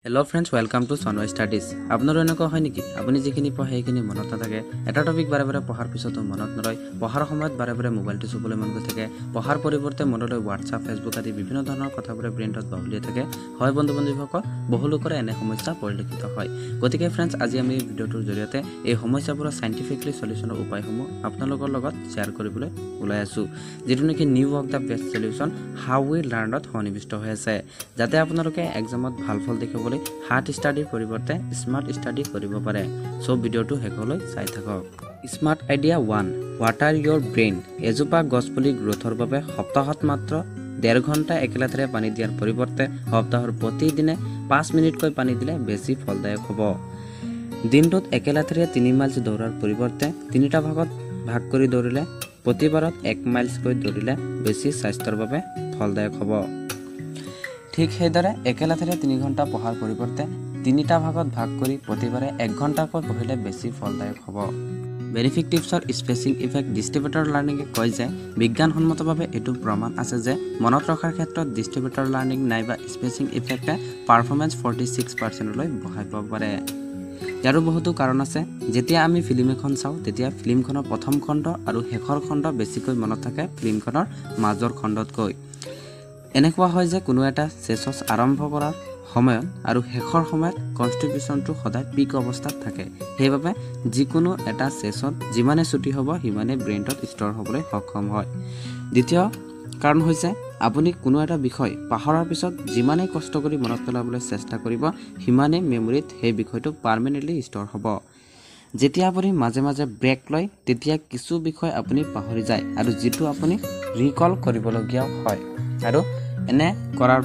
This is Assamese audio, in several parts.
Hello friends, welcome to Sonwai Studies. আপোনাৰো এনেকুৱা হয় নেকি, আপুনি যিখিনি পঢ়ে সেইখিনি মনত নাথাকে? এটা টপিক বাৰে বাৰে পঢ়াৰ পিছতো মনত নৰয়। পঢ়াৰ সময়ত বাৰে বাৰে মোবাইলটো চুবলৈ মন গৈ থাকে। পঢ়াৰ পৰিৱৰ্তে মনলৈ হোৱাটছআপ, ফেচবুক আদি বিভিন্ন ধৰণৰ কথাবোৰে ব্ৰেইনটোত বাউলিয়াই থাকে। হয় বন্ধু বান্ধৱীসকল, বহু লোকৰে এনে সমস্যা পৰিলক্ষিত হয়। গতিকে ফ্ৰেণ্ডছ, আজি আমি এই ভিডিঅ'টোৰ জৰিয়তে এই সমস্যাবোৰৰ চাইণ্টিফিকলি চলিউশ্যনৰ উপায়সমূহ আপোনালোকৰ লগত শ্বেয়াৰ কৰিবলৈ ওলাই আছোঁ, যিটো নেকি new work the best solution how we লাৰ্ণত সন্নিৱিষ্ট হৈ আছে, যাতে আপোনালোকে এক্সামত ভাল ফল দেখুৱাবলৈ হাৰ্ড ষ্টাডিৰ পৰিৱৰ্তে স্মাৰ্ট ষ্টাডি কৰিব পাৰে। চ' ভিডিঅ'টো শেষলৈ চাই থাকক। Smart idea 1, water your brain. এজোপা গছপুলি গ্ৰ'থৰ বাবে সপ্তাহত মাত্ৰ 1.5 ঘণ্টা একেলেথাৰে পানী দিয়াৰ পৰিৱৰ্তে সপ্তাহৰ প্ৰতিদিনে 5 মিনিটকৈ পানী দিলে বেছি ফলদায়ক হ'ব। দিনটোত একেলেথাৰে 3 মাইলছ দৌৰাৰ পৰিৱৰ্তে 3টা ভাগত ভাগ কৰি দৌৰিলে, প্ৰতিবাৰত 1 মাইলছকৈ দৌৰিলে বেছি স্বাস্থ্যৰ বাবে ফলদায়ক হ'ব। ঠিক সেইদৰে একেলেথাৰে 3 ঘণ্টা পঢ়াৰ পৰিৱৰ্তে 3টা ভাগত ভাগ কৰি প্ৰতিবাৰে 1 ঘণ্টাকৈ পঢ়িলে বেছি ফলদায়ক হ'ব। বেনিফিক টিপছৰ স্পেচিং ইফেক্ট ডিষ্ট্ৰিবিউটৰ লাৰ্ণিঙে কয় যে বিজ্ঞানসন্মতভাৱে এইটো প্ৰমাণ আছে যে মনত ৰখাৰ ক্ষেত্ৰত ডিষ্ট্ৰিবিউটৰ লাৰ্ণিং নাইবা স্পেচিং ইফেক্টে পাৰফৰ্মেঞ্চ 46%লৈ বঢ়াব পাৰে। ইয়াৰো বহুতো কাৰণ আছে। যেতিয়া আমি ফিল্ম এখন চাওঁ, তেতিয়া ফিল্মখনৰ প্ৰথম খণ্ড আৰু শেষৰ খণ্ড বেছিকৈ মনত থাকে ফিল্মখনৰ মাজৰ খণ্ডতকৈ। এনেকুৱা হয় যে কোনো এটা চেচছ আৰম্ভ কৰাৰ সময়ত আৰু শেষৰ সময়ত কনষ্টিটিউশ্যনটো সদায় পিক অৱস্থাত থাকে। সেইবাবে যিকোনো এটা চেচত যিমানে ছুটি হ'ব, সিমানেই ব্ৰেইনটোত ষ্ট'ৰ হ'বলৈ সক্ষম হয়। দ্বিতীয় কাৰণ হৈছে, আপুনি কোনো এটা বিষয় পাহৰাৰ পিছত যিমানেই কষ্ট কৰি মনত পেলাবলৈ চেষ্টা কৰিব, সিমানেই মেমৰিত সেই বিষয়টো পাৰ্মানেণ্টলি ষ্ট'ৰ হ'ব। যেতিয়া আপুনি মাজে মাজে ব্ৰেক লয়, তেতিয়া কিছু বিষয় আপুনি পাহৰি যায় আৰু যিটো আপুনি ৰিকল কৰিবলগীয়াও হয়, আৰু এনে কৰাৰ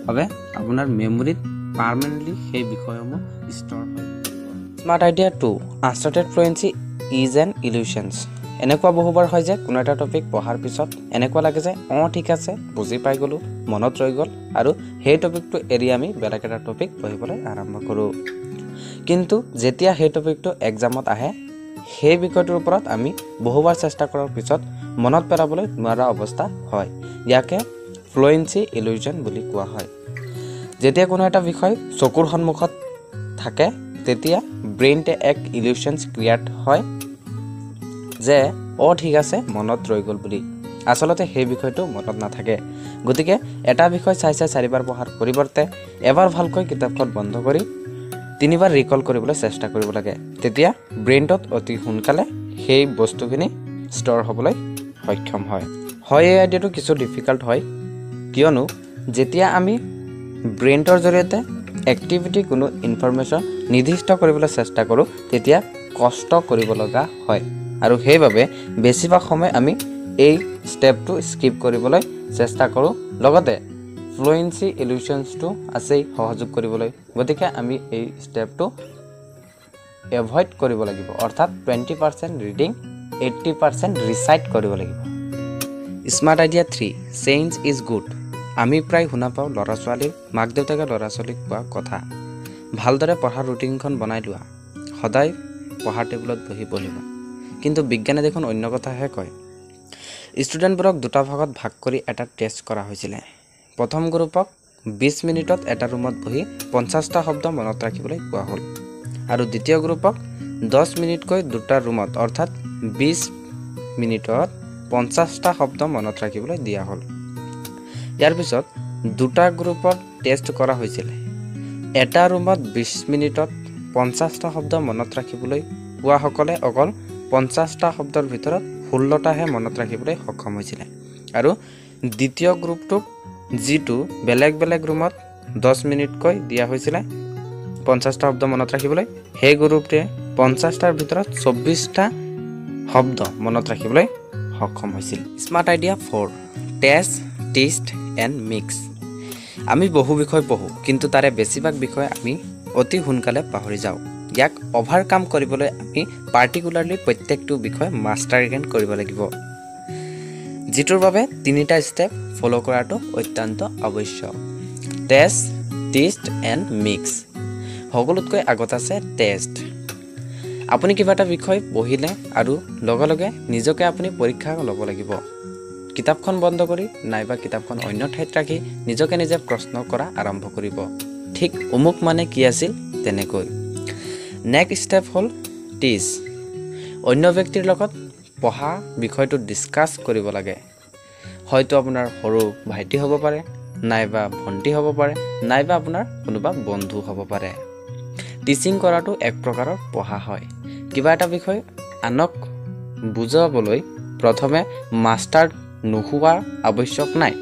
বাবে আপোনাৰ মেমৰিত পাৰ্মানেণ্টলি সেই বিষয়সমূহ ষ্ট'ৰ হয়। Smart idea 2, uncertain fluency is an illusions. এনেকুৱা বহুবাৰ হয় যে কোনো এটা টপিক পঢ়াৰ পিছত এনেকুৱা লাগে যে অঁ ঠিক আছে, বুজি পাই গ'লোঁ, মনত ৰৈ গ'ল, আৰু সেই টপিকটো এৰি আমি বেলেগ এটা টপিক পঢ়িবলৈ আৰম্ভ কৰোঁ। কিন্তু যেতিয়া সেই টপিকটো এক্সামত আহে, সেই বিষয়টোৰ ওপৰত আমি বহুবাৰ চেষ্টা কৰাৰ পিছত মনত পেলাবলৈ নোৱাৰা অৱস্থা হয়। ইয়াকে ফ্লুৱেঞ্চি ইলিউজন বুলি কোৱা হয়। যেতিয়া কোনো এটা বিষয় চকুৰ সন্মুখত থাকে, তেতিয়া ব্ৰেইনতে এক ইলিউশ্যনছ ক্ৰিয়েট হয় যে অঁ ঠিক আছে, মনত ৰৈ গ'ল বুলি। আচলতে সেই বিষয়টো মনত নাথাকে। গতিকে এটা বিষয় চাই চাই চাৰিবাৰ পঢ়াৰ পৰিৱৰ্তে এবাৰ ভালকৈ কিতাপখন বন্ধ কৰি তিনিবাৰ ৰিকল কৰিবলৈ চেষ্টা কৰিব লাগে। তেতিয়া ব্ৰেইনটোত অতি সোনকালে সেই বস্তুখিনি ষ্ট'ৰ হ'বলৈ সক্ষম হয়। হয়, এই আইডিয়াটো কিছু ডিফিকাল্ট হয়, কিয়নো যেতিয়া আমি ব্ৰেইনটোৰ জৰিয়তে এক্টিভিটি কোনো ইনফৰমেশ্যন নিৰ্দিষ্ট কৰিবলৈ চেষ্টা কৰোঁ, তেতিয়া কষ্ট কৰিব লগা হয়, আৰু সেইবাবে বেছিভাগ সময় আমি এই ষ্টেপটো স্কিপ কৰিবলৈ চেষ্টা কৰোঁ। লগতে ফ্লুৱেঞ্চি ইলিউশ্যনছটো আছেই সহযোগ কৰিবলৈ। গতিকে আমি এই ষ্টেপটো এভইড কৰিব লাগিব, অৰ্থাৎ 20% ৰিডিং, 80% ৰিচাইট কৰিব লাগিব। Smart idea 3, change is good. আমি প্ৰায় শুনা পাওঁ ল'ৰা ছোৱালীৰ মাক দেউতাকে ল'ৰা ছোৱালীক কোৱা কথা, ভালদৰে পঢ়াৰ ৰুটিনখন বনাই লোৱা, সদায় পঢ়াৰ টেবুলত বহি পঢ়িবা। কিন্তু বিজ্ঞানে দেখোন অন্য কথাহে কয়। ষ্টুডেণ্টবোৰক দুটা ভাগত ভাগ কৰি এটা টেষ্ট কৰা হৈছিলে। প্ৰথম গ্ৰুপক 20 মিনিটত এটা ৰুমত বহি 50টা শব্দ মনত ৰাখিবলৈ কোৱা হ'ল, আৰু দ্বিতীয় গ্ৰুপক 10 মিনিটকৈ দুটা ৰুমত, অৰ্থাৎ 20 মিনিটত 50টা শব্দ মনত ৰাখিবলৈ দিয়া হ'ল। ইয়াৰ পিছত দুটা গ্ৰুপত টেষ্ট কৰা হৈছিল। এটা ৰুমত 20 মিনিটত 50টা শব্দ মনত ৰাখিবলৈ কোৱাসকলে অকল 50টা শব্দৰ ভিতৰত 16টাহে মনত ৰাখিবলৈ সক্ষম হৈছিলে, আৰু দ্বিতীয় গ্ৰুপটোক যিটো বেলেগ বেলেগ ৰুমত 10 মিনিটকৈ দিয়া হৈছিলে 50টা শব্দ মনত ৰাখিবলৈ, সেই গ্ৰুপটোৱে 50টাৰ ভিতৰত 24টা শব্দ মনত ৰাখিবলৈ সক্ষম হৈছিল। Smart idea 4, test, test and mix. আমি বহু বিষয় পঢ়োঁ, কিন্তু তাৰে বেছিভাগ বিষয় আমি অতি সোনকালে পাহৰি যাওঁ। ইয়াক অভাৰকাম কৰিবলৈ আমি পাৰ্টিকুলাৰলি প্ৰত্যেকটো বিষয় মাষ্টাৰ গেইন কৰিব লাগিব, যিটোৰ বাবে 3টা ষ্টেপ ফ'ল' কৰাটো অত্যন্ত আৱশ্যক। Test, test and mix. সকলোতকৈ আগত আছে টেষ্ট। আপুনি কিবা এটা বিষয় পঢ়িলে আৰু লগে লগে নিজকে আপুনি পৰীক্ষা ল'ব লাগিব। কিতাপখন বন্ধ কৰি নাইবা কিতাপখন অন্য ঠাইত ৰাখি নিজকে নিজে প্ৰশ্ন কৰা আৰম্ভ কৰিব। ঠিক অমুক মানে কি আছিল তেনেকৈ। নেক্সট ষ্টেপ হ'ল টিচ। অন্য ব্যক্তিৰ লগত পঢ়া বিষয়টো ডিছকাছ কৰিব লাগে। হয়তো আপোনাৰ সৰু ভাইটি হ'ব পাৰে, নাইবা ভণ্টি হ'ব পাৰে, নাইবা আপোনাৰ কোনোবা বন্ধু হ'ব পাৰে। টিচিং কৰাটো এক প্ৰকাৰৰ পঢ়া হয়। কিবা এটা বিষয় আনক বুজাবলৈ প্ৰথমে মাষ্টাৰ নোহোৱাৰ আৱশ্যক নাই।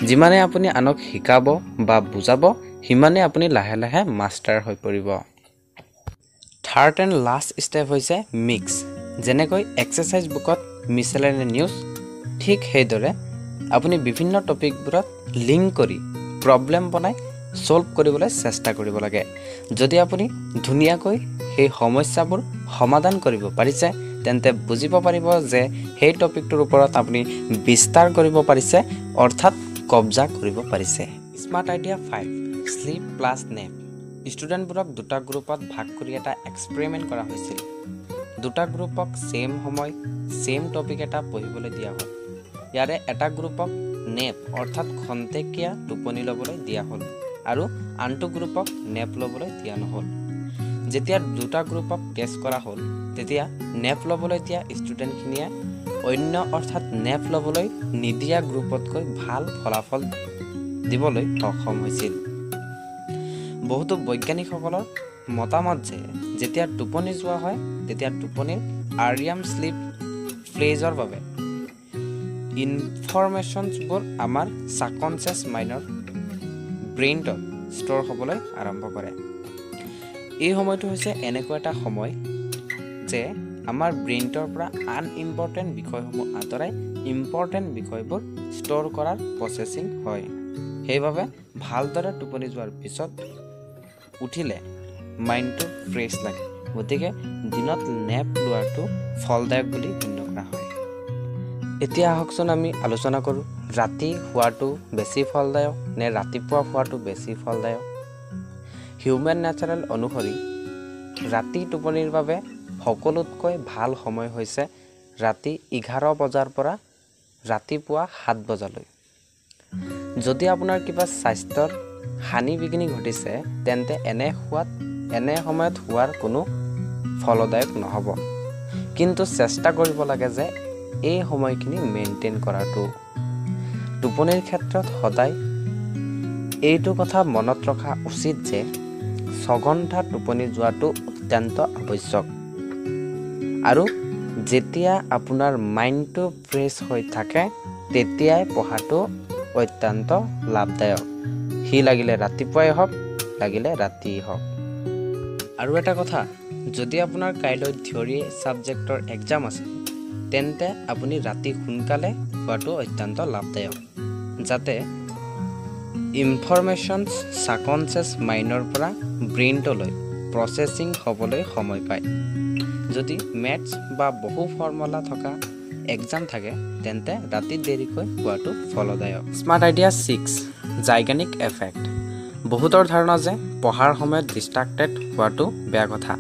যিমানে আপুনি আনক শিকাব বা বুজাব, সিমানে আপুনি লাহে লাহে মাষ্টাৰ হৈ পৰিব। থাৰ্ড এণ্ড লাষ্ট ষ্টেপ হৈছে মিক্স। যেনেকৈ এক্সাৰচাইজ বুকত মিছেলেনি নিউজ, ঠিক সেইদৰে আপুনি বিভিন্ন টপিকবোৰত লিংক কৰি প্ৰব্লেম বনাই ছল্ভ কৰিবলৈ চেষ্টা কৰিব লাগে। যদি আপুনি ধুনীয়াকৈ সেই সমস্যাবোৰ সমাধান কৰিব পাৰিছে, তেন্তে বুজিব পাৰিব যে সেই টপিকটোৰ ওপৰত আপুনি বিস্তাৰ কৰিব পাৰিছে, অৰ্থাৎ কব্জা কৰিব পাৰিছে। Smart idea 5, sleep plus nap. ষ্টুডেণ্টবোৰক দুটা গ্ৰুপত ভাগ কৰি এটা এক্সপেৰিমেণ্ট কৰা হৈছিল। দুটা গ্ৰুপক ছেইম সময় ছেইম টপিক এটা পঢ়িবলৈ দিয়া হ'ল। ইয়াৰে এটা গ্ৰুপক নেপ অৰ্থাৎ খন্তেকীয়া টোপনি ল'বলৈ দিয়া হ'ল আৰু আনটো গ্ৰুপক নেপ ল'বলৈ দিয়া নহ'ল। যেতিয়া দুটা গ্ৰুপক টেষ্ট কৰা হ'ল, তেতিয়া নেপ ল'বলৈ দিয়া ষ্টুডেণ্টখিনিয়ে অন্য অৰ্থাৎ নেপ ল'বলৈ নিদিয়া গ্ৰুপতকৈ ভাল ফলাফল দিবলৈ সক্ষম হৈছিল। বহুতো বৈজ্ঞানিকসকলৰ মতামত যে যেতিয়া টোপনি যোৱা হয়, তেতিয়া টোপনিৰ আৰিয়াম শ্লিপ ফ্লেজৰ বাবে ইনফৰমেশ্যনছবোৰ আমাৰ ছাবকনচিয়াছ মাইণ্ডৰ ব্ৰেইনটোত ষ্ট'ৰ হ'বলৈ আৰম্ভ কৰে। এই সময়টো হৈছে এনেকুৱা এটা সময় যে আমাৰ ব্ৰেইনটোৰ পৰা আনইম্পৰ্টেণ্ট বিষয়সমূহ আঁতৰাই ইম্পৰ্টেণ্ট বিষয়বোৰ ষ্ট'ৰ কৰাৰ প্ৰচেছিং হয়। সেইবাবে ভালদৰে টোপনি যোৱাৰ পিছত উঠিলে মাইণ্ডটো ফ্ৰেছ লাগে। গতিকে দিনত নেপ লোৱাটো ফলদায়ক বুলি গণ্য কৰা হয়। এতিয়া আহকচোন আমি আলোচনা কৰোঁ ৰাতি শোৱাটো বেছি ফলদায়ক নে ৰাতিপুৱা শোৱাটো বেছি ফলদায়ক। হিউমেন নেচাৰেল অনুসৰি ৰাতি টোপনিৰ বাবে সকলোতকৈ ভাল সময় হৈছে ৰাতি 11 বজাৰ পৰা ৰাতিপুৱা 7 বজালৈ। যদি আপোনাৰ কিবা স্বাস্থ্যৰ হানি বিঘিনি ঘটিছে, তেন্তে এনে সময়ত শোৱাৰ কোনো ফলদায়ক নহ'ব। কিন্তু চেষ্টা কৰিব লাগে যে এই সময়খিনি মেইনটেইন কৰাটো। টোপনিৰ ক্ষেত্ৰত সদায় এইটো কথা মনত ৰখা উচিত যে 6 ঘণ্টা টোপনি যোৱাটো অত্যন্ত আৱশ্যক। আৰু যেতিয়া আপোনাৰ মাইণ্ডটো ফ্ৰেছ হৈ থাকে, তেতিয়াই পঢ়াটো অত্যন্ত লাভদায়ক। সি লাগিলে ৰাতিপুৱাই হওক, লাগিলে ৰাতিয়েই হওক। আৰু এটা কথা, যদি আপোনাৰ কাইলৈ থিয়ৰী ছাবজেক্টৰ এক্সাম আছে, তেন্তে আপুনি ৰাতি সোনকালে খোৱাটো অত্যন্ত লাভদায়ক, যাতে ইনফৰমেশ্যনছ ছাবকনচিয়াছ মাইণ্ডৰ পৰা ব্ৰেইনটোলৈ প্ৰচেছিং হ'বলৈ সময় পায়। যদি মেথছ বা বহু ফৰ্মুলা থকা এক্সাম থাকে, তেন্তে ৰাতি দেৰিকৈ খোৱাটো ফলদায়ক। Smart idea 6, Zeigarnik effect. বহুতৰ ধাৰণা যে পঢ়াৰ সময়ত ডিষ্ট্ৰাক্টেড হোৱাটো বেয়া কথা,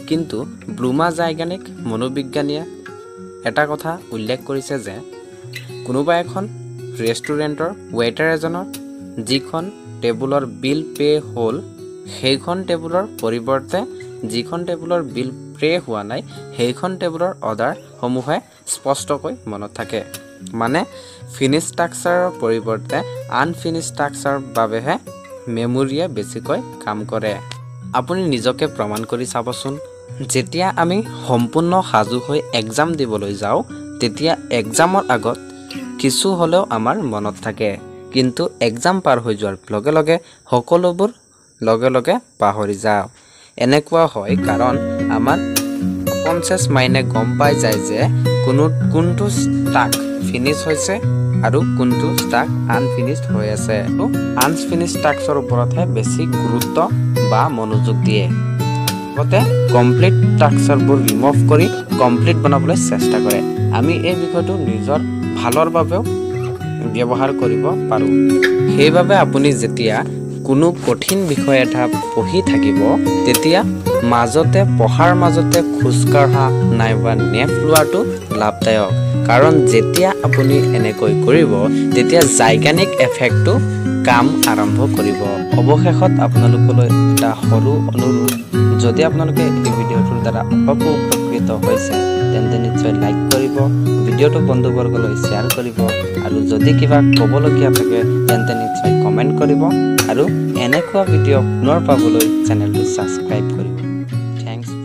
কিন্তু ব্লুমা জাইগানিক মনোবিজ্ঞানীয়ে এটা কথা উল্লেখ কৰিছে যে কোনোবা এখন ৰেষ্টুৰেণ্টৰ ৱেইটাৰ এজনৰ যিখন টেবুলৰ বিল পে' হ'ল, সেইখন টেবুলৰ পৰিৱৰ্তে যিখন টেবুলৰ বিল পে' হোৱা নাই, সেইখন টেবুলৰ অৰ্ডাৰসমূহে স্পষ্টকৈ মনত থাকে। মানে ফিনিছ ষ্ট্ৰাকচাৰৰ পৰিৱৰ্তে আনফিনিছ ষ্ট্ৰাকচাৰৰ বাবেহে মেমৰিয়ে বেছিকৈ কাম কৰে। আপুনি নিজকে প্ৰমাণ কৰি চাবচোন, যেতিয়া আমি সম্পূৰ্ণ সাজু হৈ এক্সাম দিবলৈ যাওঁ, তেতিয়া এক্সামৰ আগত কিছু হ'লেও আমাৰ মনত থাকে, কিন্তু এক্সাম পাৰ হৈ যোৱাৰ লগে লগে সকলোবোৰ লগে লগে পাহৰি যাওঁ। এনেকুৱা হয় কাৰণ আমাৰ কনচিয়াছ মাইণ্ডে গম পাই যায় যে কোনটো ষ্টাক ফিনিছ হৈছে আৰু কোনটো ষ্টাক আনফিনিছড হৈ আছে। আনফিনিছ টাস্কৰ ওপৰতহে বেছি গুৰুত্ব বা মনোযোগ দিয়ে, লগতে কমপ্লিট টাস্কবোৰ ৰিমুভ কৰি কমপ্লিট বনাবলৈ চেষ্টা কৰে। আমি এই বিষয়টো নিজৰ ভালৰ বাবেও ব্যৱহাৰ কৰিব পাৰোঁ। সেইবাবে আপুনি যেতিয়া কোনো কঠিন বিষয় এটা পঢ়ি থাকিব, তেতিয়া মাজতে পঢ়াৰ মাজতে খোজকঢ়া নাইবা নেপ লোৱাটো লাভদায়ক, কাৰণ যেতিয়া আপুনি এনেকৈ কৰিব, তেতিয়া জাইগানিক এফেক্টটো কাম আৰম্ভ কৰিব। অৱশেষত আপোনালোকলৈ এটা সৰু অনুৰোধ, যদি আপোনালোকে এই ভিডিঅ'টোৰ দ্বাৰা অলপো উপকৃত হৈছে তেন্তে নিশ্চয় লাইক কৰিব, ভিডিঅ'টো বন্ধুবৰ্গলৈ শ্বেয়াৰ কৰিব আৰু যদি কিবা ক'বলগীয়া থাকে তেন্তে নিশ্চয় কমেণ্ট কৰিব আৰু এনেকুৱা ভিডিঅ' পুনৰ পাবলৈ চেনেলটো ছাবস্ক্ৰাইব কৰিব। Thanks.